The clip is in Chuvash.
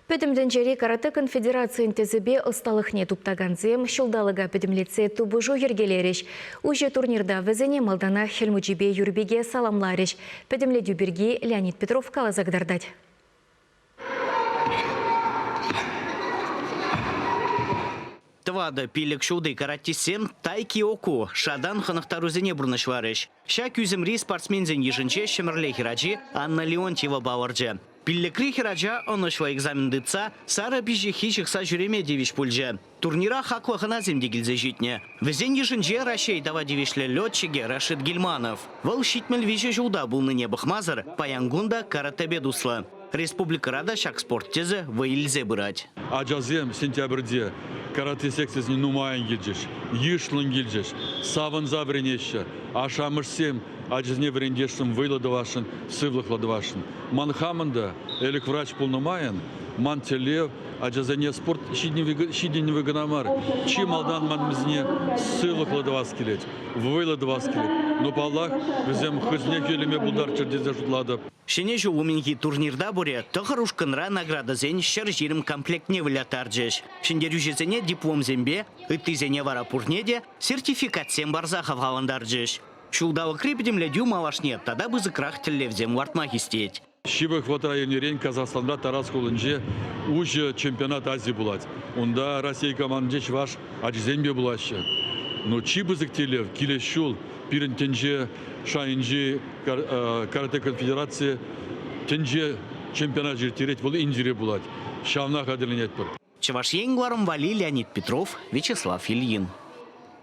Пӗтӗм тӗнчери каратэ конфедерацийӗн тӗсӗпе ӑсталӑхне туптакансем ҫулталӑка пӗтӗмлетсе тупӑшу йӗркелерӗҫ. Уҫӑ турнирта вӗсене малтанах Хӗл Мучипе Юрпике саламларӗҫ. Пӗтӗмлетӳ пирки Леонид Петров каласа кӑтартать. Тӑватӑ пилӗк ҫулти каратистсем тайкиоку шатан хӑнӑхтарусене пурнӑҫларӗҫ. Ҫак ӳсӗмри спортсменсен йышӗнче Ҫӗмӗрле хӗрачи Анна Леонтьева палӑрчӗ. Пиллӗкри хӗрача ӑнӑҫлӑ экзамен тытса сарӑ пиҫиххи ҫыхса ҫӳреме тивӗҫ пулчӗ. Турнира хаклӑ хӑнасем те килсе ҫитнӗ. Вӗсен йышӗнче Раҫҫей тава тивӗҫлӗ летчикӗ Рашид Гильманов. Вӑл 73 ҫулта пулнине пӑхмасӑр паян кун та каратэпе туслӑ. Республикӑра та ҫак спорт тӗсӗ вӑй илсе пырать. Ачасем сентябрьте каратэ секцисене нумайӑн килчӗҫ, йышлӑн килчӗҫ, савӑнса вӗренеҫҫӗ. Ашшӗ-амӑшсем ачасене вӗрентесшӗн, вӑйлӑ тӑвасшӑн, сывлӑхлӑ тӑвасшӑн. Ман хамӑн та ӗлӗк врач пулнӑ майӑн ман тӗллев ачасене спорт ҫитӗнӗвӗ кӑна мар, чи малтан ман вӗсене сывлӑхлӑ тӑвас килет, вӑйлӑ тӑвас килет. Но, паллах, вӗсем хӑйсене хӳтӗлеме пултарччӑр тесе шутлатӑп. Ҫӗнӗ ҫул умӗнхи турнирта пурӗ тӑхӑр ушкӑнра наградӑсен 120 комплектне выляттарчӗҫ. Ҫӗнтерӳҫӗсене дипломсемпе, ыттисене вара пурне те сертификатсем парса хавхалантарчӗҫ. Ҫулталӑкри пӗтӗмлетӳ малашне тата пысӑкрах тӗллевсем лартма хистет. Ҫывӑх вӑхӑтра эрнерен Казахстанра Тарас хулинче уҫӑ чемпионат Азии пулать. Унта Россия командинче чӑваш ачисем те пулаҫҫӗ. Но чи пысӑк тӗллев килес ҫул пирӗн тӗнче шайӗнчи каратэ конфедерацийӗ тӗнче чемпионачӗ ирттерет, вӑл Индире пулать. Ҫавна хатӗрленетпӗр. Чӑваш Ен кӑларӑм валли Леонид Петров, Вячеслав Ильин.